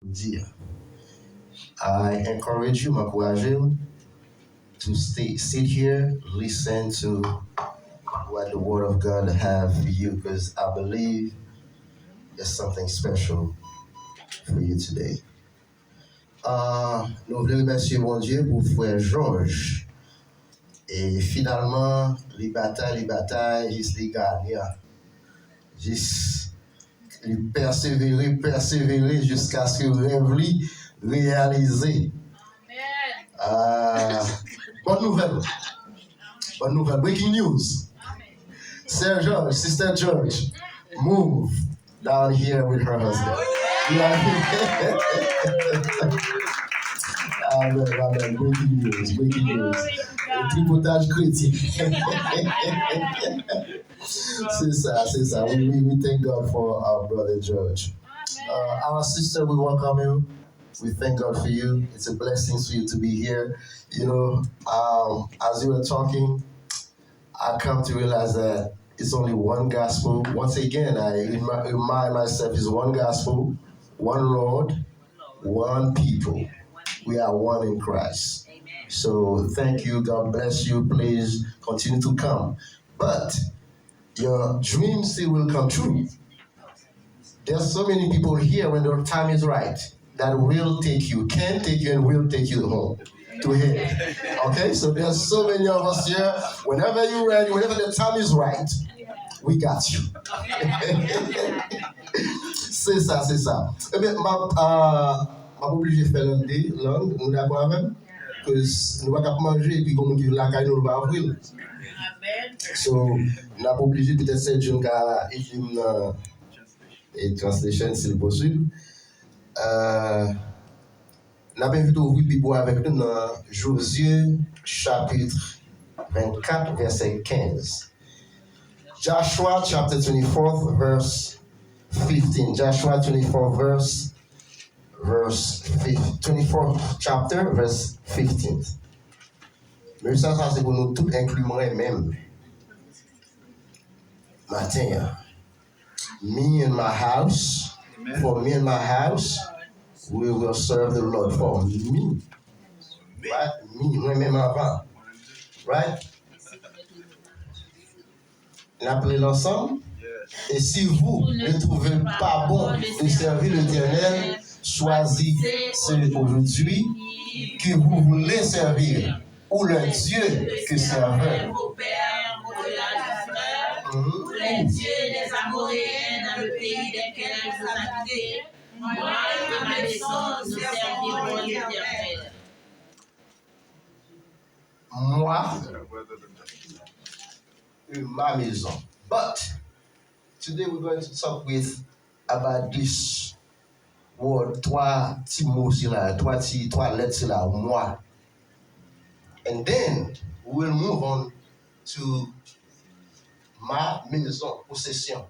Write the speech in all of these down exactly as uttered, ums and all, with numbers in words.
Dear, I encourage you, m ankouraje w to stay, sit here, listen to what the Word of God have for you, because I believe there's something special for you today. Uh, nou vle remèsye Bondye pou frè Jòj. E finalman, li batay, li batay, jis li ganyan. Jis li pèsevere, pèsevere jiskaske rèv li reyalize. Ah, bòn nouvèl. Bòn nouvèl. Breaking news. Sè Jòj, Sister Jòj, move down here with her husband. Yeah. Amen, amen. Breaking news, breaking news. Tripotaj kretyen. Se sa, se sa. We, we, we thank God for our brother Jòj. Uh, our sister, we welcome you. We thank God for you. It's a blessing for you to be here. You know, um, as you were talking, I come to realize that it's only one gospel. Once again, I remi- remind myself it's one gospel, one Lord, one people. We are one in Christ. So thank you. God bless you. Please continue to come. But your dream still will come true. There's so many people here when the time is right that will take you, can take you, and will take you home to heaven. Okay, so there's so many of us here. Whenever you're ready, whenever the time is right, we got you. Se sa, se sa. Ebyen, m ap, ah, m ap oblije fè l an de lang, nou dakò avè m? Cause nou pa ka ap manje epi gon moun ki vin lakay nou, nou pa ofri l. So, n ap oblije, petèt Sè Jun ka ede m nan e translation, si l posib. Euh, n ap envite w ouvri Bib ou avèk nou nan Jozye, chapit vennkat, vèsè kenz. Joshua chapter twenty-four, verse fifteen. Joshua twenty-four, verse, verse fifteen. Twenty-four chapter, verse fifteen. Mesaj sa se pou nou tout, enkli mwen menm. Maten an. Me and my house, for me and my house, we will serve the Lord. For me. Right? Me, mwen menm avan. Right? N ap li l ansanm. Et si vous ne trouvez pas bon de servir l'Éternel, choisissez aujourd'hui qui vous voulez servir, ou le Dieu que servez. Vos pères au-delà du fleuve, ou les dieux des Amoréens dans le pays desquels vous habitez. Moi et ma maison, nous servirons l'Éternel. Moi et ma maison. But today we're going to talk with about this word, twa ti mo sila, twa ti, twa lèt sila, moi. And then we will move on to ma maison, possession.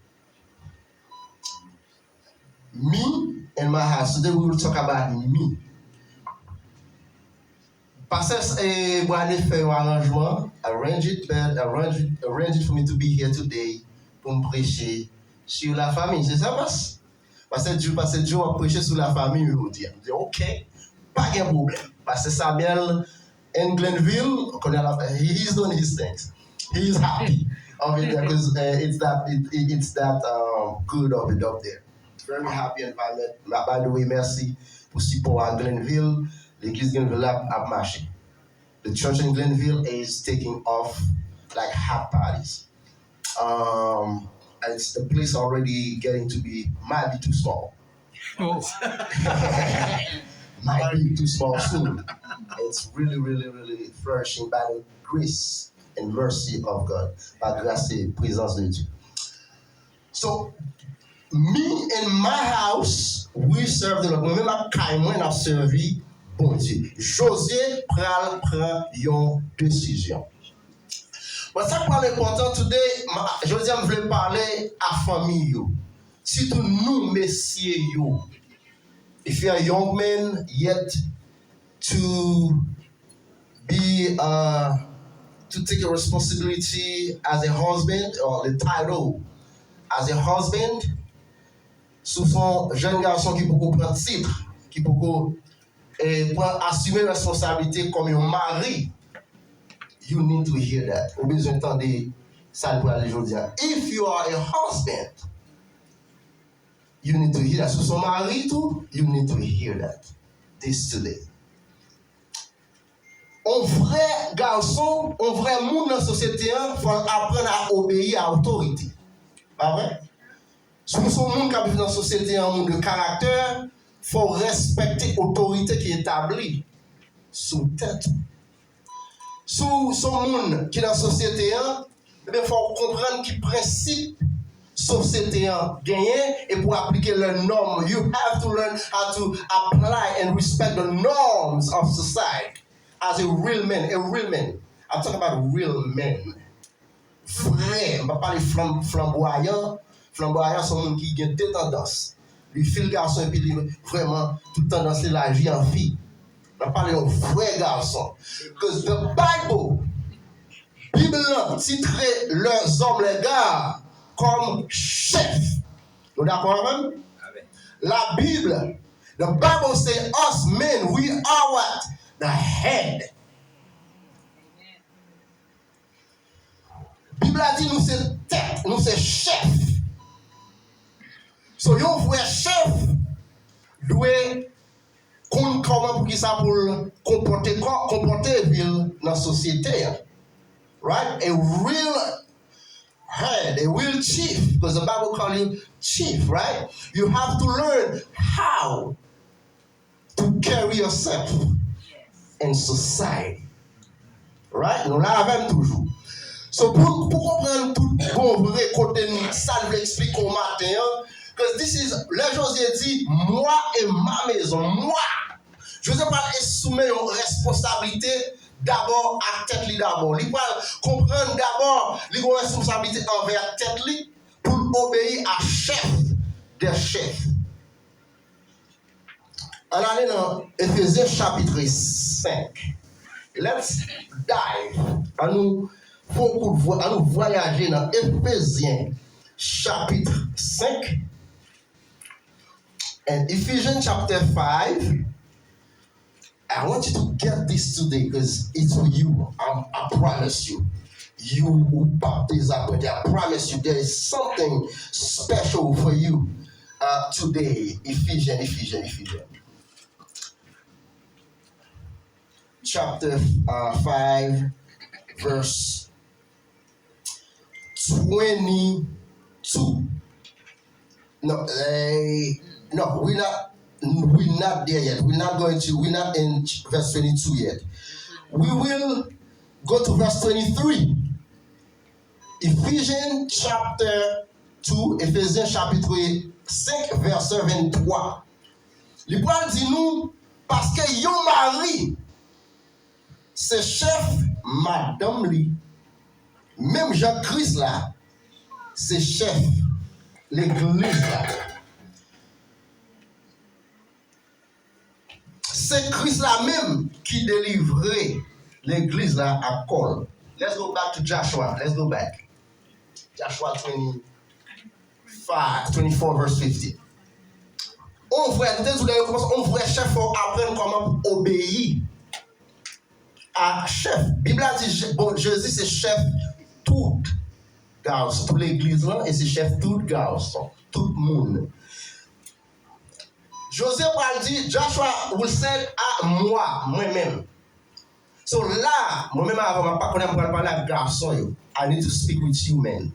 Me and my house. Today we will talk about me. Pastè, eh, Boisne fè yon aranjman, arrange it, but arrange it, arrange it for me to be here today, pou m preche sou la famille. Se sa, pas? Pastè Djo, Pastè Djo ap preche sou la famille jodi a. M di, ok, pa gen pwoblèm. Pastè Samuel in Glenville, kounye a, he's doing his things. He is happy of it there, 'cause, uh, it's that, it, it, it's that, um, good of it up there. Very happy environment. By the way, mèsi pou sipò a Glenville. Legliz Glenville la ap mache. The church in Glenville is taking off like hot potties. Um, it's the place already getting to be, might be too small. Might be too small soon. It's really, really, really flourishing by the grace and mercy of God. Pa gras e prezans de Dye. So, me and my house, we serve the Lord. Mwen menm ak kay mwen, n ap sèvi Bondye. Jozye pral pran yon desizyon. Bon, sa k pral enpòtan today, jodi a m vle pale a fanmi yo. Sitou nou mesye yo. If you are a young man yet to be, uh, to take a responsibility as a husband, or the title as a husband, si w se yon jèn gason ki poko pran tit ki poko eh, pran asime responsablite kòm yon mari, you need to hear that. Ou bezwen tande sa l pral li jodi a. If you are a husband, you need to hear that. Si w se yon mari tou, you need to hear that. This today. On vrè gason, on vrè moun nan sosyete an, fò l aprann a obeyi a otorite. Pa vre? Si w se yon moun k ap viv nan sosyete an, yon moun de karaktè, fò w respekte otorite ki etabli sou tèt ou. Si w se yon moun ki nan sosyete an, ebyen fò w konprann ki prensip sosyete an genyen e pou w aplike lè nòm. You have to learn how to apply and respect the norms of society as a real man, a real man. I'm talking about real men. Vrè, m pa pale flanbwayan. Flanbwayan se yon moun ki gen de tandans. Li fil gason epi li vrèman tout tandans li laji an fi. M ap pale yon vrè gason. Because the Bible, Bib lan titre les hommes, les gars, kòm chèf. Nou dakò avè m? La Bible, the Bible say us men, we are what? The head. Bib la di nou se tèt, nou se chèf. So, yon vrè chèf dwe konn kòman pou ki sa pou l konpòte kò, konpòte vi l nan sosyete a. Right? A real head, a real chief, because the Bible call you chief, right? You have to learn how to carry yourself in society. Right? Nou la avè m toujou. So, pou, pou konprann tout bon vre kote n, sa l vle eksplike w maten an, because this is, lè Jozye di, moi et ma maison, moi, Jozye pral esime yon responsablite dabò ak tèt li dabò. Li pral konprann dabò, li gen yon responsablite anvè tèt li pou l obeyi a chèf dè chèf. Ann ale nan Efezyen chapit senk. Let's dive. Ann nou fè yon kout vwa-, ann nou vwayaje nan Efezyen chapit senk. And Ephesians chapter five, I want you to get this today because it's for you. I, I promise you. You will not disappoint. I promise you there is something special for you uh, today. Ephesians, Ephesians, Ephesians. Chapter uh, five, verse twenty-two. No, eh, no, we not we not there yet. We not going to we not in ch- verse twenty-two yet. We will go to verse twenty-three. Ephesians chapter two, Ephesyens chapit senk, vèsè venntwa. Li pral di nou, paske yon mari se chèf madanm li, menm jan Kris la se chèf legliz la. Se Kris la menm ki delivre legliz la ak kò l. Let's go back to Joshua. Let's go back. Joshua twenty-five, twenty-four, verse fifteen. On vrè, nou te di w lè yo kòmanse, on vrè chèf fò w aprann kòman pou obeyi a chèf. Bib la di, Je- bon, Jezi se chèf tout gason, tout legliz lan, e se chèf tout gason, tout moun. Jozye pral di, Joshua will say, a mwa, mwen menm. So la, mwen menm avè w, m ap pa konnen m pral pale ak gason yo. I need to speak with you men.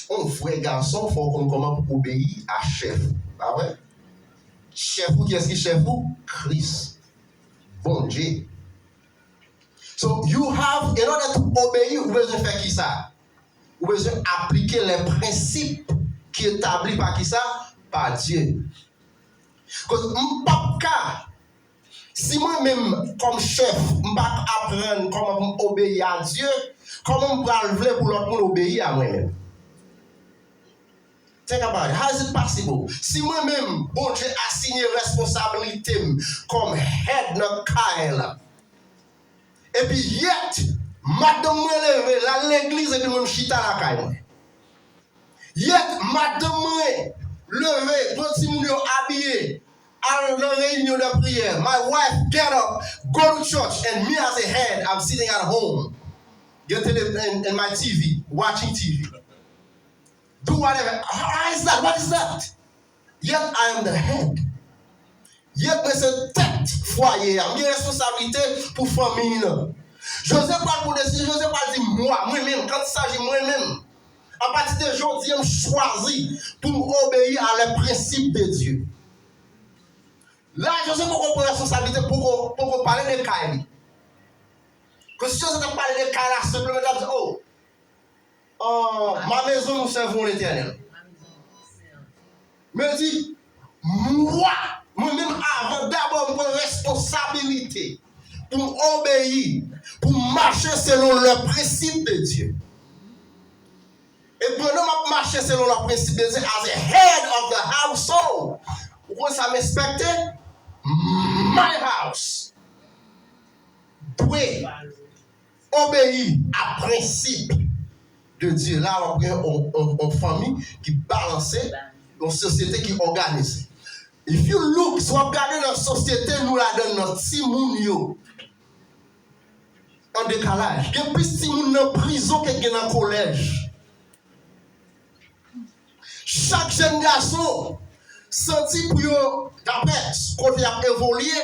On vrè gason, fò w konn kòman pou obeyi a chèf ou. Pa vre? Chèf ou, kiyès ki chèf ou? Kris. Bondye. So, you have, in order to obeyi, ou bezwen fè kisa? Ou bezwen aplike lè prensip ki etabli pa kisa? Pa Dye. Koz m p ap ka, si mwen menm kòm chèf, m pa aprann kòman pou m obeyi a Dye, kòman m pral vle pou lòt moun obeyi a mwen menm? Think about it. How is it possible? Si mwen menm, Bondye asiyen responsablite m kòm head nan kay la, epi yèt, madanm mwen leve, l al legliz, epi mwen m chita lakay mwen. Yèt, madanm mwen leve, pran timoun yo abiye, Al nan reyinyon de priyè. My wife get up, go to church, and me as a head, I'm sitting at home. Get tele and, and my T V, watching T V. Do whatever. How is that? What is that? Yet I am the head. Yet mwen se tèt fwaye a. M gen responsablite pou fanmi nan. José pral pran desizyon, José pral di mwa, mwen menm, quand il s'agit mwen menm. Apati de jodi an, m chwazi pou m obeyi a les principes de Dieu. La, José poko pran responsablite, poko, poko pale de kay li. Ke si José te pale de kay la, senpleman, l ap di, oh, euh, ma maison, nous servons l'Éternel. Men di, mwa, mwen menm avan, dabò, m pran responsabilite pou m obeyi, pou m mache selon le prensip de Dye. E pandan m ap mache selon le prensip de Dye, as a head of the household, ou konn sa m ekspekte? My house dwe obeyi a prensip de Dye. La, w ap gen yon, yon, yon fanmi ki balanse, yon sosyete ki òganize. If you look, si w ap gade nan sosyete nou ladan nan, timoun yo an dekalaj. Gen plis timoun nan prizon ke gen nan kolèj. Chak jèn gason santi pou yo, daprè kote y ap evolye,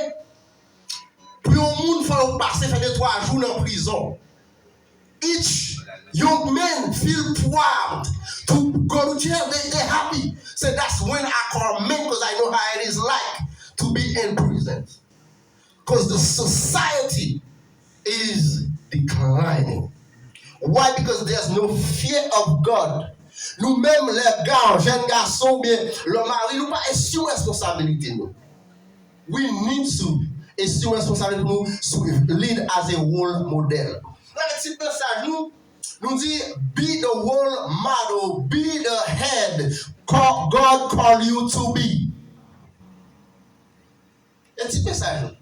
pou yon moun fò yo pase fè de twa jou nan prizon. Each young man feel proud to go to jail. They, they happy. Say, that's when I call men, 'cause I know how it is like to be in prison. 'Cause the society is declining. Why? Because there's no fear of God. Nou menm, lè ga-, jèn gason oubyen lè mari, nou pa assume responsabilite nou. We need to assume responsabilite nou, to lead as a role model. Nan tit mesaj nou, nou di, be the role model, be the head call, God call you to be. E tit mesaj nou.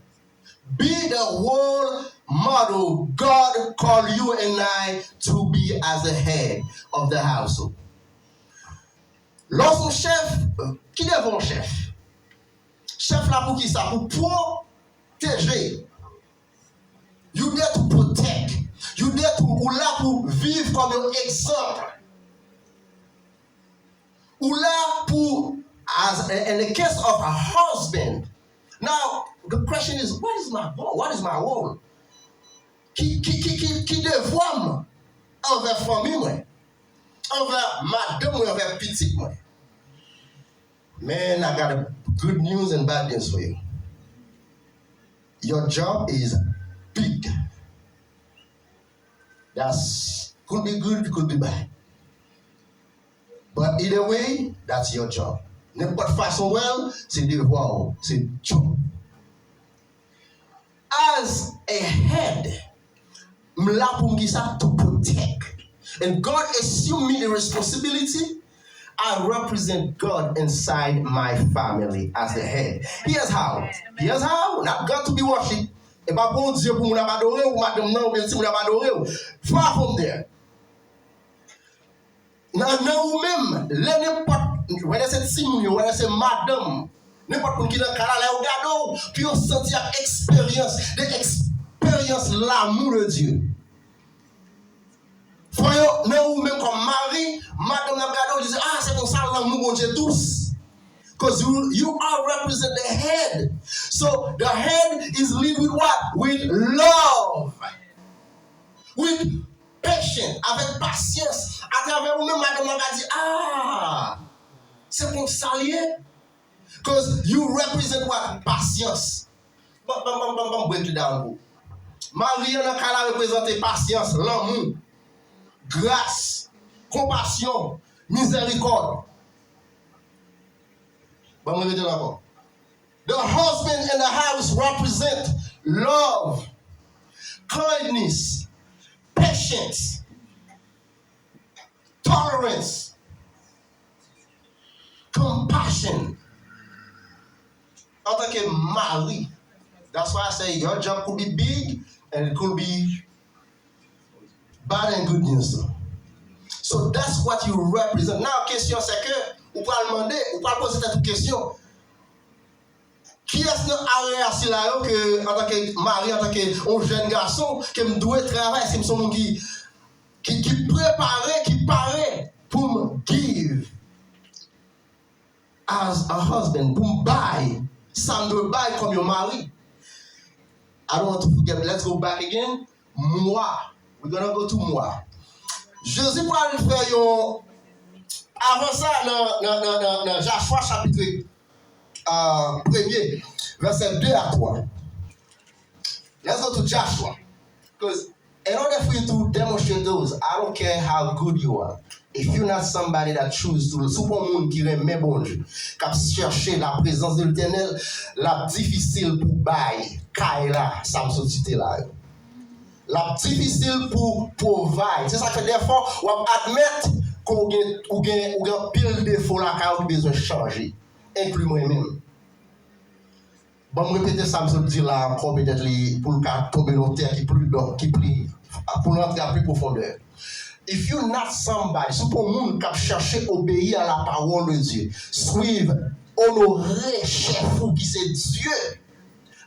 Be the role model God call you and I to be as a head of the household. Lè w se yon chèf, ki devwa yon chèf? Chèf la pou ki sa? Pou pwoteje. You there to protect. You there to, ou la pou viv kòm yon egzanp. Ou la pou, as in the case of a husband. Now, the question is, what is my role? What is my role? Ki, ki, ki, ki, ki devwa m anvè fanmi mwen, anvè madanm mwen, anvè pitit mwen? Man, I got a good news and bad news for you. Your job is big. That's could be good, could be bad. But either way, that's your job. Nenpòt fason w wè l, se devwa w, se job. As a head, m la pou m ki sa? To protect. And God assume me the responsibility. I represent God inside my family as a head. Here's how. Here's how. Not God to be worshipped. E pa Bondye pou moun ap adore w, madanm nan oubyen timoun ap adore w. Far from there. Nan, nan ou menm, lè nenpòt, whether se timoun yo, whether se madanm, nenpòt moun ki nan kay la, lè yo gade w, pou yo santi y ap eksperyans, they experience l'amour de Dieu. Fò yo, nan ou menm kòm mari, madanm nan ap gade w, li di, ah, se konsa lanmou Bondye dous. 'Cause you, you are represent the head. So the head is lead with what? With love. With patience. Avèk pasyans. Atravè ou menm, madanm nan ka di, ah, se konsa l ye. 'Cause you represent what? Pasyans. Ban, ban, ban, ban, ban m break it down pou ou. Mari an nan kay la reprezante pasyans, lanmou, gras, konpasyon, mizèrikòd. Ban m repete l ankò. The husband in the house represent love, kindness, patience, tolerance, compassion. Antanke mari, that's why I say your job could be big and it could be bad and good news too. So that's what you represent. Now, kesyon se ke ou pral mande, ou pral poze tèt ou kesyon. Kiyès nan area sila yo ke, antanke mari, antanke yon jèn gason, ke m dwe travay, èske m se yon moun ki, ki, ki prepare, ki pare pou m give as a husband, pou m bay sa m dwe bay kòm yon mari? I don't want to forget. Let's go back again. Mwa. We're gonna go to mwa. Jezi pral fè yon, avan sa, nan, nan, nan, nan, nan Jachwa chapit, euh, premye, vèsè de a twa. Let's go to Joshua. Because in order for you to demonstrate those, I don't care how good you are, if you're not somebody that choose to, si w pa yon moun ki renmen Bondye, k ap chèche la prezans de Letènèl, l ap difisil pou bay kay la, sa m sot site la yo. L ap difisil pou provide. Se sa k fè dèfwa w ap admèt ke w gen, ou gen, ou gen anpil defo lakay ou ki bezwen chanje, enkli mwen menm. Ban m repete sa m sot di la ankò, petèt li, pou l ka tonbe nan yon tè ki pli dòk, ki pli, pou l rantre a pli pwofondè. If you not somebody, si w pa yon moun k ap chèche obeyi a la parole de Dieu, swiv, onore chèf ou ki se Dye,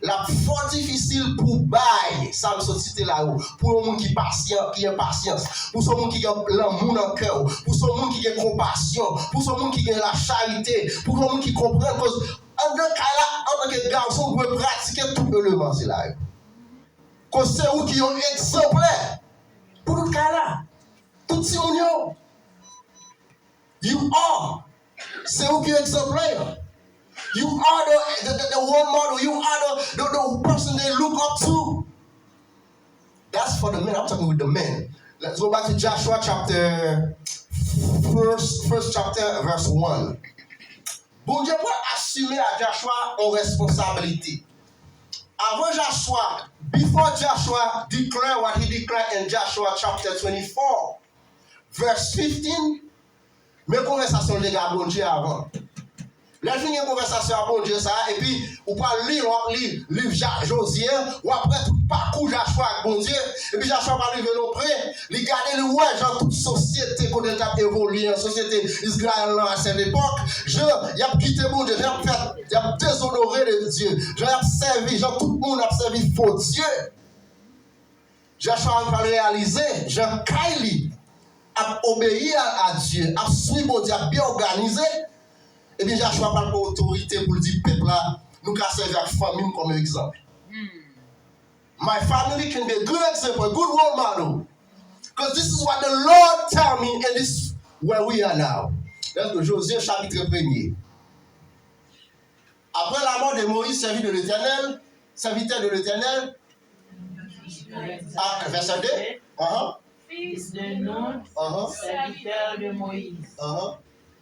l ap fò difisil pou w bay sa m sot site la yo, pou yon moun ki pasyan, ki gen pasyans, pou se yon moun ki gen lanmou nan kè w, pou se yon moun ki gen konpasyon, pou se yon moun ki gen lacharite, pou se yon moun ki konprann, koz anndan kay la, antanke gason, w dwe pratike tout eleman sila yo. Koz se ou ki yon egzanplè pou tout kay la, tout timoun yo. You are. Se ou ki egzanplè. You are the, the, the, the role model. You are the, the, the person they look up to. That's for the men. I'm talking with the men. Let's go back to Joshua chapter, first, first chapter, verse one. Bondye pral asime a Joshua yon responsablite. Avan Joshua, before Joshua declare what he declared in Joshua chapter twenty-four, verse fifteen, men konvèsasyon l te gen ak Bondye avan. Lè l fin gen konvèsasyon ak Bondye sa a, epi ou pral li, w ap li liv Ja-, Jozye, w ap wè tout pakou Jachwa ak Bondye, epi Jachwa pral rive nan yon pwen, li gade, li wè jan tout sosyete kote l t ap evolye an, sosyete Izrayèl lan a sèt epòk, jan y ap kite Bondye, jan y ap fè, y ap dezonore de Dye, jan y ap sèvi, jan tout moun ap sèvi fo dye. Jachwa pral reyalize jan kay li ap obeyi a, a Dye, ap swiv Bondye, ap byen òganize, ebyen Jachwa pral pran otorite pou l di pèp la, nou ka sèvi ak fanmi m kòm egzanp. My family can be a good example, a good role model. Because this is what the Lord tell me and this is where we are now. Let's go. Jozye chapit premye. Après la mort de Moïse, servi de l'Éternel, serviteur de l'Éternel, ah, verset deux. Uh-huh. Fils de Nun, uh-huh, serviteur de Moïse. Uh-huh.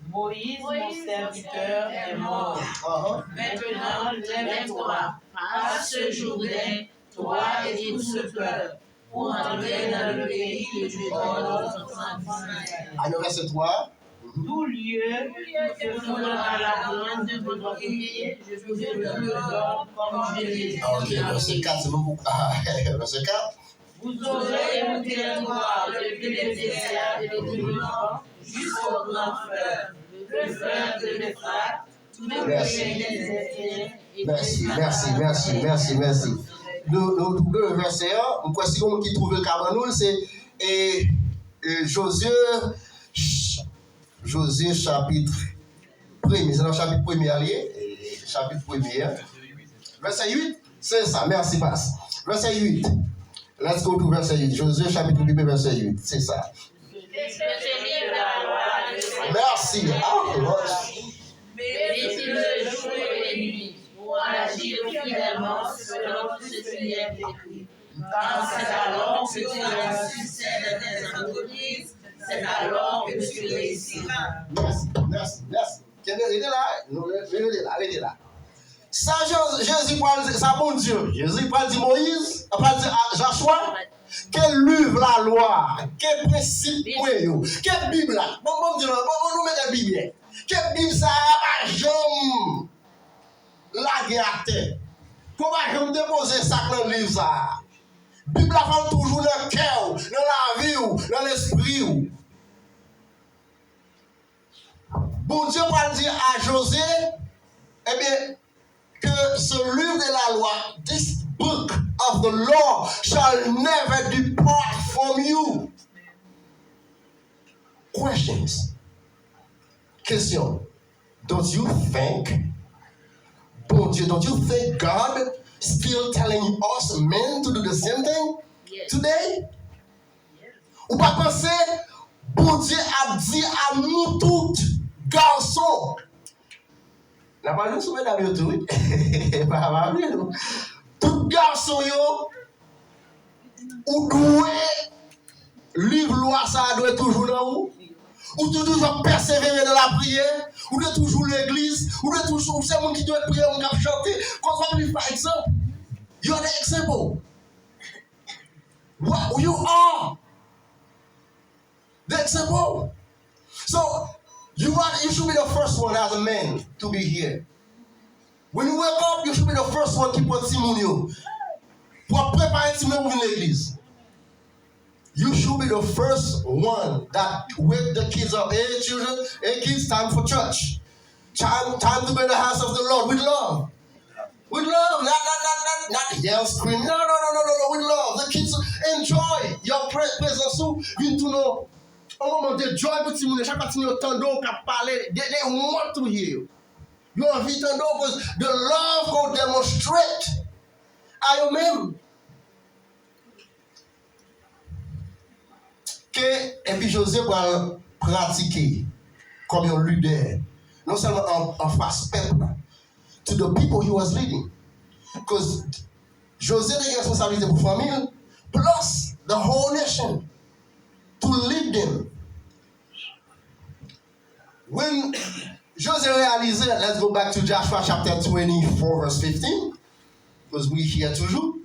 Moïse, mon serviteur, est mort. Uh-huh. Maintenant, lève-toi, passe ce Jourdain, toi et tout ce peuple, pour entrer dans le pays que je donne aux enfants d'Israël. Allez, verset trois. Tout lieu que fondera la plante de ton pied, je te le donne comme je l'ai dit. Ah, ok, verset quatre, c'est beaucoup. Ah, verset quatre. Vous aurez le territoire depuis le désert et depuis le nord jusqu'au grand fleuve, le fleuve de l'Euphrate, tout le pays des Hétiens. Mèsi, mèsi, mèsi, mèsi, mèsi. Nou, nou twouve vèsè an, m kwè si gen moun ki twouve l ka ban nou l, se, e, e, Jozye, Jozye chapit premye, se nan chapit premye a l ye, e, chapit premye a. Vèsè uit, se sa, mèsi, pas. Vèsè uit. Let's go to vèsè uit. Jozye chapit premye, vèsè uit, se sa. Mèsi. Ah, Lord. Médite le jour et la nuit, pour agir fidèlement selon tout ce qui est écrit. Car c'est alors que tu auras succès dans tes entreprises, c'est alors que tu réussiras. Mèsi, mèsi, mèsi. Kenbe, rete la, nou rete la, rete la. Sa Je-, Jezi pral di, sa Bondye, Jezi pral di Moyiz, pral di a Jachwa, ke liv lalwa, ke prensip mwen yo, ke Bib la. Bon, bon, di nou, bon, bon, nou mete Bib byen. Ke Bib sa a pa janm lage atè. Ke w pa janm depoze sa k nan liv sa a. Bib la fò l toujou nan kè w, nan lavi w, nan lespri w. Bondye pral di a Jozye, ebyen, ke Ce livre de la loi, this book of the law shall never depart from you. Questions. Question. Don't you think Bondye, don't you think God still telling us men to do the same thing today? Ou pa panse Bondye ap di a nou tout, gason, n ap pale sou medam yo tou, wi. Pa, pa bliye, non. Tout gason yo, ou dwe, liv lwa sa a dwe toujou nan ou. Ou tou-, toujou ap pèsevere nan lapriyè. Ou dwe toujou legliz. Ou dwe toujou, ou se moun ki dwe priye, moun k ap chante. Kòm w ap viv pa egzanp. You're the example. What you are. The example. So, you are, you should be the first one as a man to be here. When you wake up, you should be the first one ki pran timoun yo. Pou ap prepare timoun yo pou vin legliz. You should be the first one that wake the kids up. Hey, children, hey, kids, time for church. Time, time to be in the house of the Lord with love. With love, not, not, not, not, not yell, scream. No, no, no, no, no, no, with love. The kids enjoy your pre-, presence. Ou vin tounen yon moman de joy pou timoun yo. Chak fwa timoun yo tande w k ap pale, they, they want to hear you. Yo anvi tande w, 'cause the love gon demonstrate a yo menm. Ke, epi Jozye pral pratike kòm yon lidè, non sèlman an, an fas pèp la, to the people he was leading. 'Cause Jozye te gen responsablite pou fanmi l, plus the whole nation, to lead them. When Jozye reyalize, let's go back to Joshua chapter twenty-four, verse fifteen, 'cause we here toujou.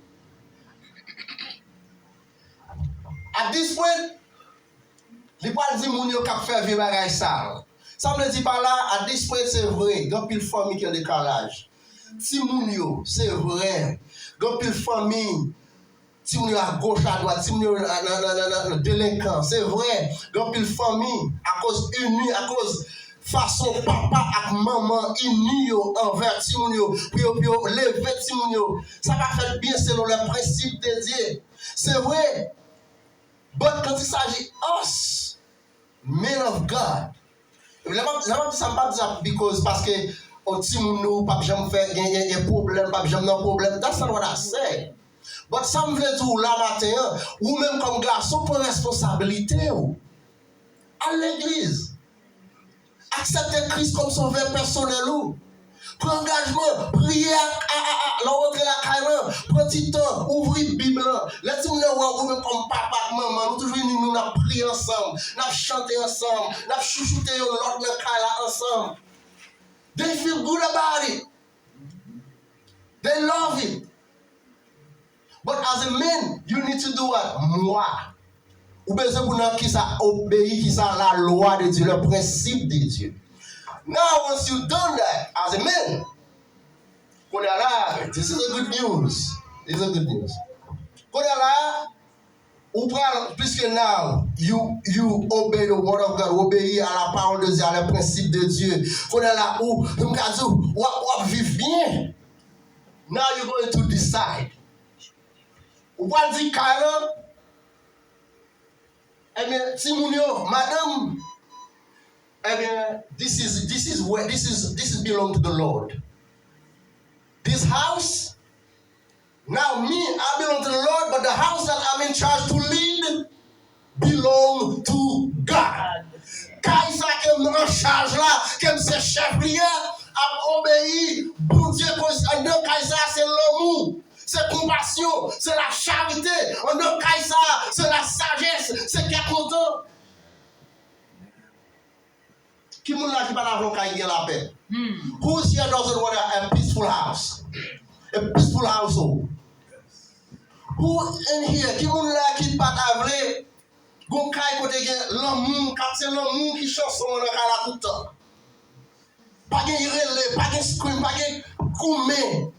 At this point, li pral di moun yo k ap fè vye bagay sal. Sa m vle di pa la, at this point, se vre, gen anpil fanmi ki an dekalaj. Timoun yo, se vre, gen anpil fanmi, timoun yo a goch, a dwat, timoun yo nan, nan, nan, nan, nan delenkan. Se vre, gen anpil fanmi, akoz ini, akoz fason papa ak manman ini yo anvè timoun yo, pou yo, pou yo leve timoun yo, sa pa fèt byen selon les principes de Dieu. Se vre, but quand il s'agit us, men of God. Lè m ap, lè m ap di sa, m p ap di sa because, paske, o, timoun nou p ap janm fè, gen, gen, gen pwoblèm, p ap janm nan pwoblèm. That's not what I say. But sa m vle di w la maten an, ou menm kòm gason, pran responsablite w. Al legliz. Aksepte Kris kòm sovè pèsonèl ou. Pran angajman, priye a, a, a, a, lè w rantre lakay lan, pran ti tan, ouvri Bib lan. Lè timoun nan wè w, ou menm kòm papa ak manman, nou toujou ini nou, n ap priye ansanm, n ap chante ansanm, n ap chouchoute youn lòt nan kay la ansanm. They feel good about it. They love it. But as a man, you need to do what? Mwa. Ou bezwen pou nan kisa obeyi, kisa la lwa de Dye, le prensip de Dye. Now, once you done that, as a man, kounye a la, this is a good news. This is a good news. Kounye a la, ou pral, puisque now, you, you obey the word of God, ou obeyi a la parole de Dieu, a le principe de Dieu. Kounye a la, ou, m ka di w, w ap, w ap viv byen. Now you going to decide. Ou pral di kay lan, ebyen, timoun yo, madanm, ebyen, this is, this is where, this is, this is belong to the Lord. This house, now me, I belong to the Lord, but the house that I'm in charge to lead belong to God. Kay sa ke m an chaj la, ke m se chèf li a, ap obeyi Bondye, koz anndan kay sa se lanmou, se konpasyon, se lacharite. Anndan kay sa se lasajès, se kè kontan. Ki moun la ki pa ta vle yon kay ki gen lapè? Who's here doesn't want a, a peaceful house? A peaceful household. Who in here? Ki moun la ki pa ta vle gon kay kote gen lanmou, kat se lanmou ki chanson an nan kay la tout tan? Pa gen rele, pa gen scream, pa gen goumen.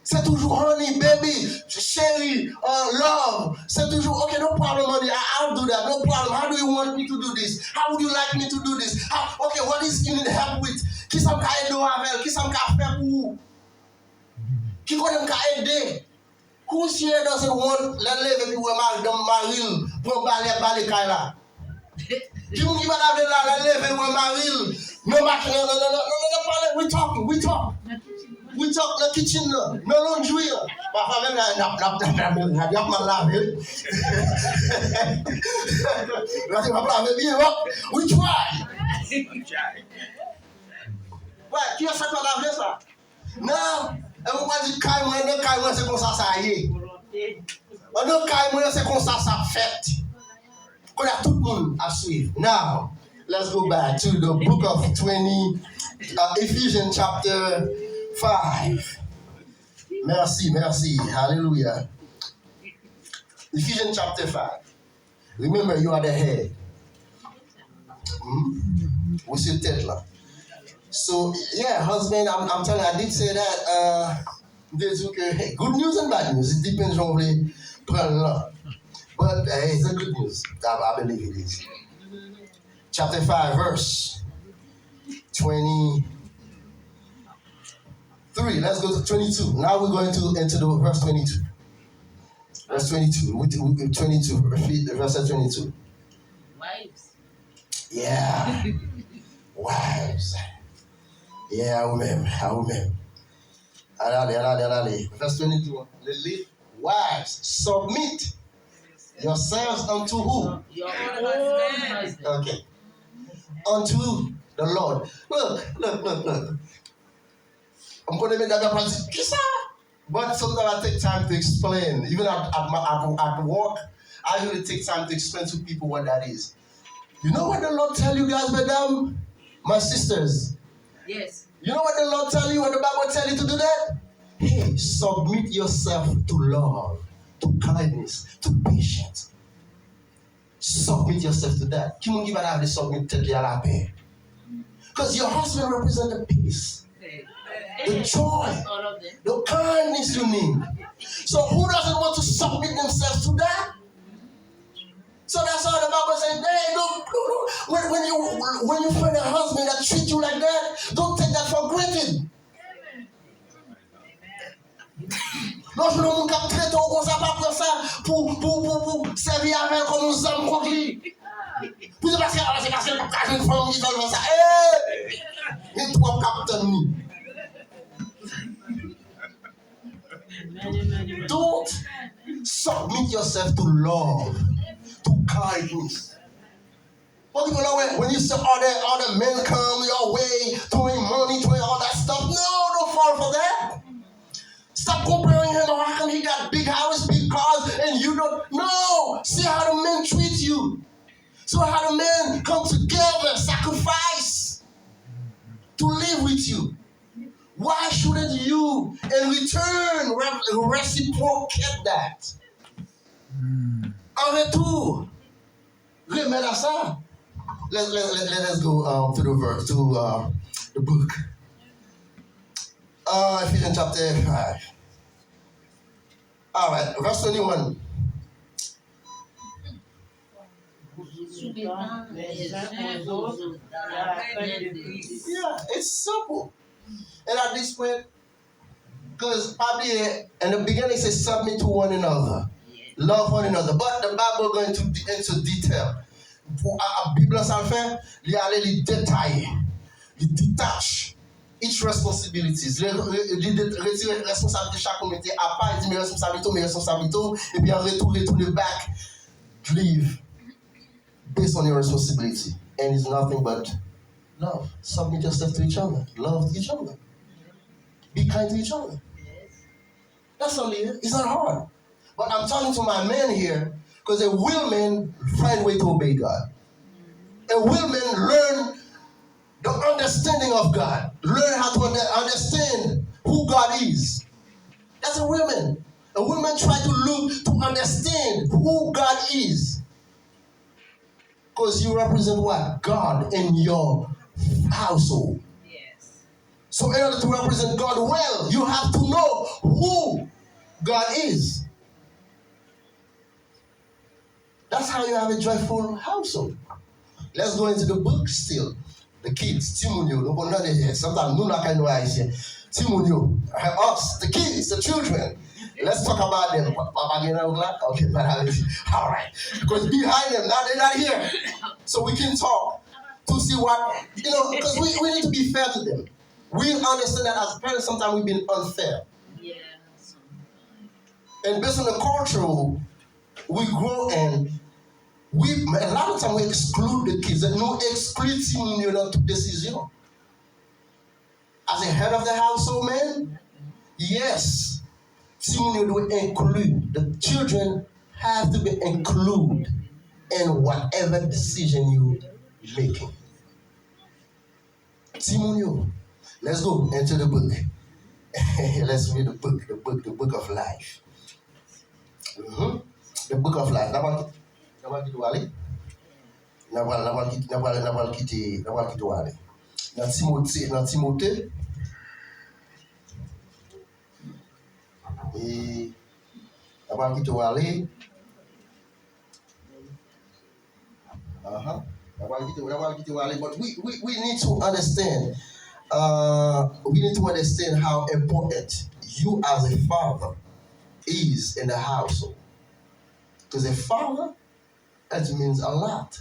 Se toujou honey, baby, cheri, uh, love. Se toujou, okay, no problem, honey, I, I'll do that, no problem. How do you want me to do this? How would you like me to do this? How, okay, what is you need help with? Kisa m ka ede w avè l? Kisa m ka fè pou ou? Ki kote m ka ede? Who here doesn't want lè l leve pi wè madanm mari l pran bale ap bale kay la? Ki moun ki pa ta vle la lè l leve l wè mari l nan machin nan nan nan nan nan nan pale we talk we talk we talk nan kitchen nan nan laundry an? Pafwa menm la n ap n ap n ap n ap n ap mal lave wi. N ap lave byen bon. We try. Wè kiyès sa k pa ta vle sa? Non, e mwen pa di kay mwen, nan kay mwen se konsa sa ye. Nan kay mwen se konsa sa fèt. Kounye a tout moun ap swiv. Now, let's go back to the book of twenty, uh, Ephesians chapter five. Merci, merci. Hallelujah. Ephesians chapter five. Remember, you are the head. Hmm? Ou se tèt la. So, yeah, husband, I'm, I'm telling you, I did say that. Uh, m te di w ke, hey, good news and bad news. It depends on w vle pran l lan. But uh, it's a good news. I, I believe it is. Chapter five, verse twenty-three. Let's go to twenty-two. Now we're going to into the verse twenty-two. Verse twenty-two. We, we, twenty-two. Verse twenty-two. Wives. Yeah. Wives. Yeah, ou menm, ou menm. Al ale, al ale, al ale. Verse twenty-two. Li li, wives, submit yourselves unto who? Your own husband. Okay. Unto the Lord. Look, look, look, look. M konnen medam yo ap di, kisa? But sometimes I take time to explain. Even at, at, my, at, at work, I usually take time to explain to people what that is. You know what the Lord tell you guys, madam? My sisters. Yes. You know what the Lord tell you, what the Bible tell you to do that? Hey, submit yourself to love, to kindness, to patience. Submit yourself to that. Ki moun ki pa ta vle submit tèt li a lapè? Because your husband represent the peace, the joy, the kindness you need. So who doesn't want to submit themselves to that? So that's why the Bible says, hey, don't, don't, don't, when, when you when you find a husband that treat you like that, don't take that for granted. Lè w jwenn yon moun k ap trete w konsa, pa pran sa pou, pou, pou, pou sèvi avè l kòm yon zam kont li. Pou se paske, ah, se paske l p ap ka jwenn fanm ki fè l fè sa. Hey! Gen twòp k ap tann li. Don't submit yourself to love, to kindness. But people know when, when you see all the other men come your way, throwing money, throwing all that stuff. No, don't fall for that. Stop comparing him or how come he got big house, big cars, and you don't. No, see how the men treat you. So how the men come together, sacrifice to live with you. Why shouldn't you, in return, re- reciprocate that? En retour, remèt a sa. Let, let, let, let us go um, to the verse, to uh, the book. Uh, Ephesians chapter five. All right, verse twenty-one. Yeah, it's simple. And at this point, because pa bliye, in the beginning, say submit to one another, love one another. But the Bible going to into detail. Pou a, a, Bib la sa l fè, li ale, li detaye, li detach each responsibilities. Li, li, li retire responsabilite chak moun, mete apa, li di men responsabilite w, men responsabilite w, epi an retou retounen back, live based on your responsibility. And it's nothing but love. Submit yourself to each other. Love each other. Be kind to each other. That's all it is. It's not hard. But I'm talking to my men here because a real man find way to obey God. A real man learn the understanding of God. Learn how to under- understand who God is. That's a real man. A real man try to look to understand who God is. Because you represent what? God in your household. Yes. So in order to represent God well, you have to know who God is. That's how you have a joyful household. Let's go into the book still. The kids, timoun yo, nou konn tande, sometimes nou lakay nou Ayisyen. Timoun yo, us, the kids, the children. Let's talk about them. Papa gen nan la? Okay, but I, all right. Because behind them, now they're not here. So we can talk to see what, you know, because we, we need to be fair to them. We understand that as parents, sometimes we've been unfair. And based on the culture we grow in, we, a lot of time we exclude the kids. Nou ekskli timoun yo nan tout desizyon. As a head of the household man, yes, timoun yo dwe include. The children have to be included in whatever decision you making. Timoun yo, let's go into the book. Let's read the book, the book, the book of life. Mhm. The book of life. N ap al, n ap al kite w ale. N ap al, n ap al kite, n ap al, n ap al kite, n ap al kite w ale. Nan Timote, nan Timote. E n ap al kite w ale. Uh-huh. N ap al kite, n ap al kite w ale. But we, we, we need to understand. Uh, we need to understand how important you as a father is in the household. Because a father, that means a lot.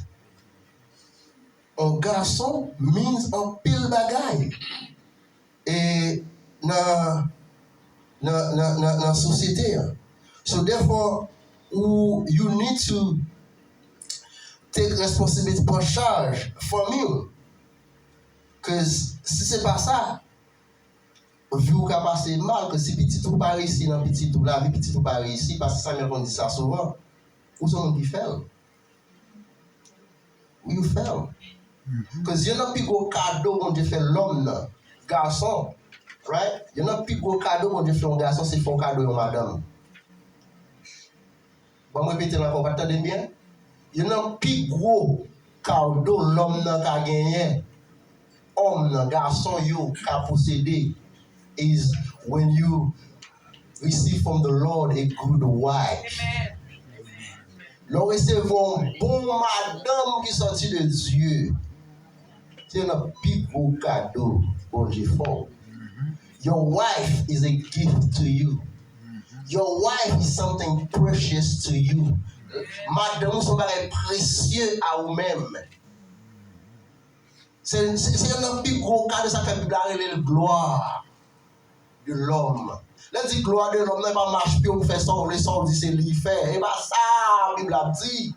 Un garçon means anpil bagay. E nan, nan, nan, nan, nan sosyete a. So therefore, ou, you need to take responsibility, pran chaj fanmi w. Cause si se pa sa, vi w ka pase mal, cause si pitit ou pa reyisi nan pitit ou, lavi pitit ou pa reyisi, paske Samuel konn di sa souvan, ou se moun ki fè l. You fè l. Cause youn nan pi gwo kado Bondye fè lòm nan, gason, right? Youn nan pi gwo kado Bondye fè yon gason, se fè yon kado yon madanm. Ban m repete l ankò, ou pa t tande m byen? Youn nan pi gwo kado lòm nan ka genyen, òm nan, gason yo ka posede, is when you receive from the Lord a good wife. Lè w resevwa yon bon madanm ki sòti de Dye, se youn nan pi gwo kado Bondye fè w. Your wife is a gift to you. Your wife is something precious to you. Madanm ou se yon bagay presye a ou menm. Se, se, se youn nan pi gwo kado, sa fè Bib la rele l gloire de l'homme. Lè di gloire de l'homme, nan e pa mach pye w pou fè sa w vle, sa w di se li fè. E pa sa Bib la ap di.